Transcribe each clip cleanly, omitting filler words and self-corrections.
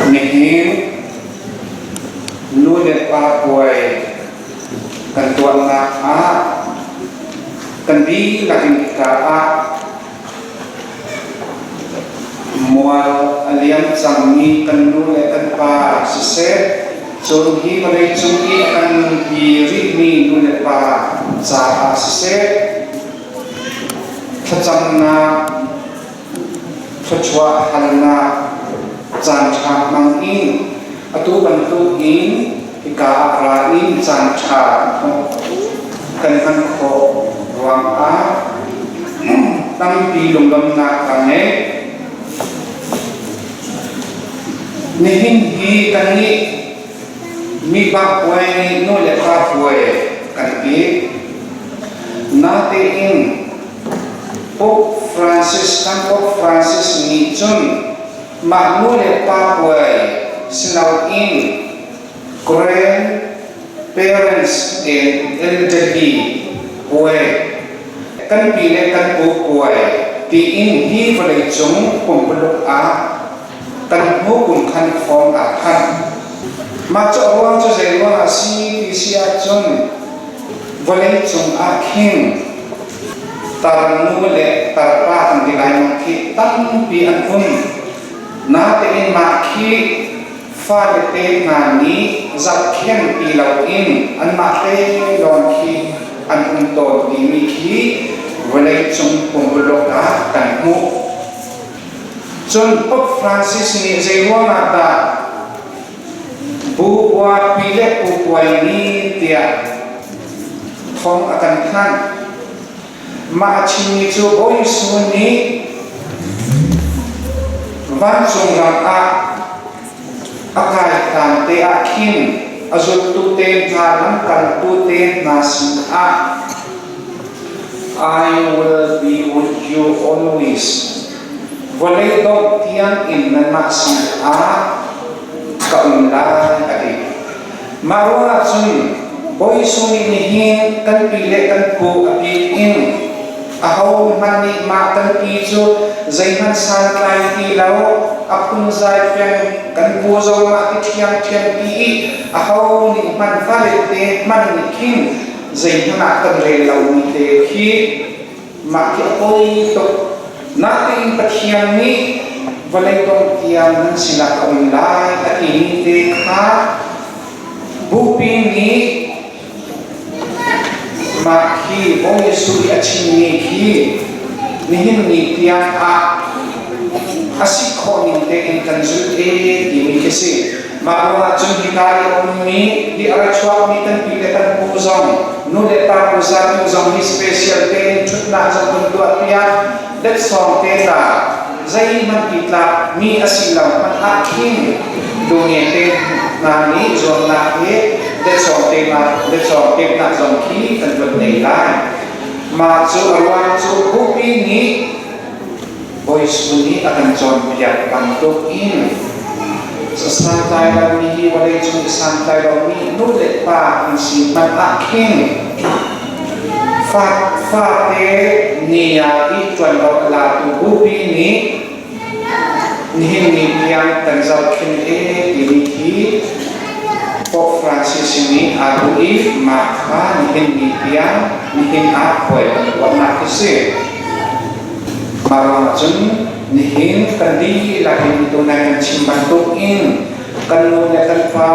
Nihin nu le pa puai kan tuahnak ah kan dihlak in hika ah mual a liam cangmi kan nu le kan pa siseh, cun hi vawleicung i a kan nunpi rihmi nu le pa caah siseh, thlacamnak, thluachuah halnak caanṭha hmang in atu bantukin hika ah ra in caanṭha kan hman khawh ruangah tampi lunglawmhnak ka ngei. Nihin hi kannih mipa puai nih nu le pa puai kan ti. Natein Pope Francis kan Pope Francis nih cun mah nu le pa puai si loin grandparents and elderly puai, kan pi le kan pu puai tiin hi vawleicung pumpuluk ah kan hnu kum khan thawng aa thanh. Mah cu a ruang cu zei ruang ah si ti si ahcun vawleicung ah khin tarnu le tarpa kan ti lai ma khi tampi an um. Natein mah khi fale te hna nih zohkhenh ti loin anmah te lawng khi an um tawn timi khi vawleicung pumpuluk ah kan hmuh. Cun Pope Francis nih zeiruangah dah Bubuapi le Pupuai ni tiah thawng a kan thanh? Mah a chimmi cu Bawi Jesuh nih vancung ram ah a kai hlan te ah khin a zultu te hna lamkaltu te hna sinah I will be with you always. Vawlei dongh tiang in nanmah sinah ka um lai a ti. Mah ruangah cun Bawi Jesuh nih nihin kan pi le kan pu a bik in ahohmanh nih mah kan pi cu zeihmanh santlai ti lo, a phunzai peng, kan pu zong mah ti ṭhiamṭhiam ti i aho nih hman fale te hman nih khin zeihmanh ah kan rel lomi te khi mah khi a poi tuk. Natein Pathian nih vawlei dongh tiang nan sinah ka um lai a timi te kha Bupi nih mah khi Bawi Jesuh i a chimmi khi nihin ni tiang ah a si khawh ning tein kan zulh e timi khi si. Mah ruangah cun hika i a ummi, hi a ra chuakmi kan pi le kan pu zong, nu le pa pu za tu zong hi special tein ṭhutnak zong kan tuah piak, letsawng te tla, zeihmanh ti tlak mi a si lo hmanh ah khin lunge te hna nih zuamnak hi letsawng te na letsawng peknak zong khi kan von nei lai. Mah cu a ruang cu bupi nih Bawi Jesuh nih a kan cawnpiak bantuk in santlai lomi hi vawleicung i santlai lomi nu le pa an si hmanh ah khin fa fate ni ah i ṭuanvo a latu bupi nih nihin ni tiang kan zohkhenh e timi khi Pope Francis nih aa duh i mah kha nihin ni tiang nihin ah puai kan tuahnak khi si. Mah ruangah cun nihin kan dihlak in tunai kan chim bantuk in kan nu le kan pa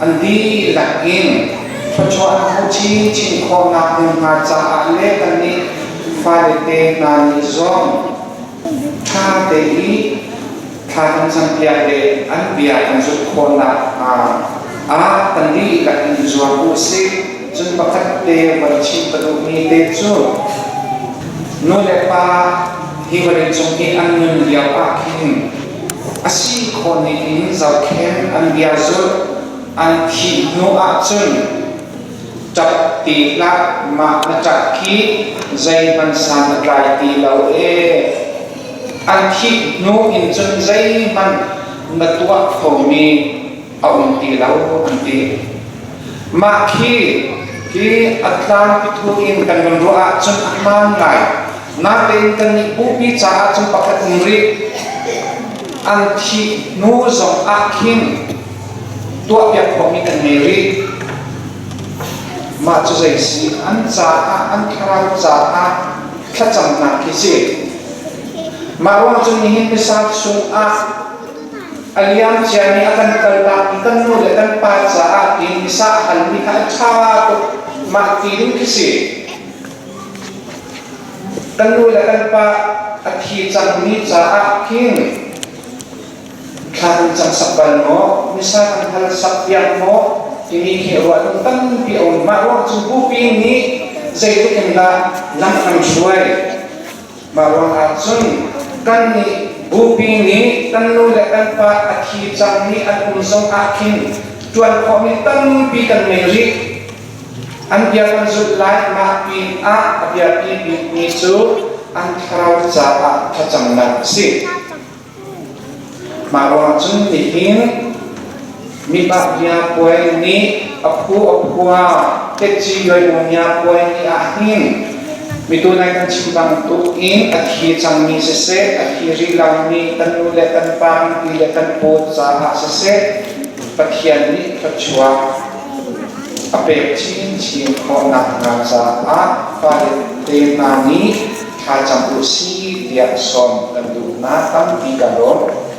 an dihlak in thluachuah an hmuh chinchin khawhnak ding hnga caah le kannih fale te hna nih zong ṭha te i thla kan campiak le an bia kan zulh khawhnak hnga ah kan dihlak in zuam u sih. Cun pakhat te van chim ka duhmi te cu nu le pa hi vawleicung i an nun lio ah khin a si khawh ning in zohkhenh an bia zulh an thih hnu ahcun ṭap ti hlah, mah na ṭap khi zeihmanh san a tlai ti lo ee. An thih hnu in cun zeihmanh na tuah khomi a um ti lo an ti. Mah khi hi a tlangpi thu in kan van ruah ahcun a hmaan ngai. Natein kannih bupi caah cun pakhat um rih. An thih hnu zong ah khin tuahpiak khawhmi kan ngei rih. Mah cu zei si an caah an thlarau caah thlacamnak khi si. Mah ruang cun nihin misa chungah a liam ciami a kan kaltak i kan nu le kan pa caah tiin misa a halmi kha a ṭha tuk. Mah ti ding khi si. Kan nu le kan pa a thi cangmi caah khin thla kan cam sak bal maw, misa kan hal sak piak maw timi khi ruah ding tampi a um. Mah ruang cu bupi nih zeitluk in dah lam kan hruai. Mah ruangah cun kannih bupi nih kan nu le kan pa a thi cangmi an um zong ah khin ṭuan khawhmi tampi kan ngei rih. An bia kan zulh lai. Mah pin ah a biapi bikmi cu an thlarau caah thlacamnak a si. Mah ruangah cun nihin mipa bia puai nih a phu a phua tetci yoimunya puai ni ah hin mitu nai kan chim bantuk in a thi cangmi siseh, a thi rih lomi kan nu le kan pa, kan pi le kan pu caah siseh, Pathian nih thluachuah a pek chinchin khawh nakhnga caah fale te hna nih thlacam u si tiah sawm kan duh hna. Tampi ka lawm.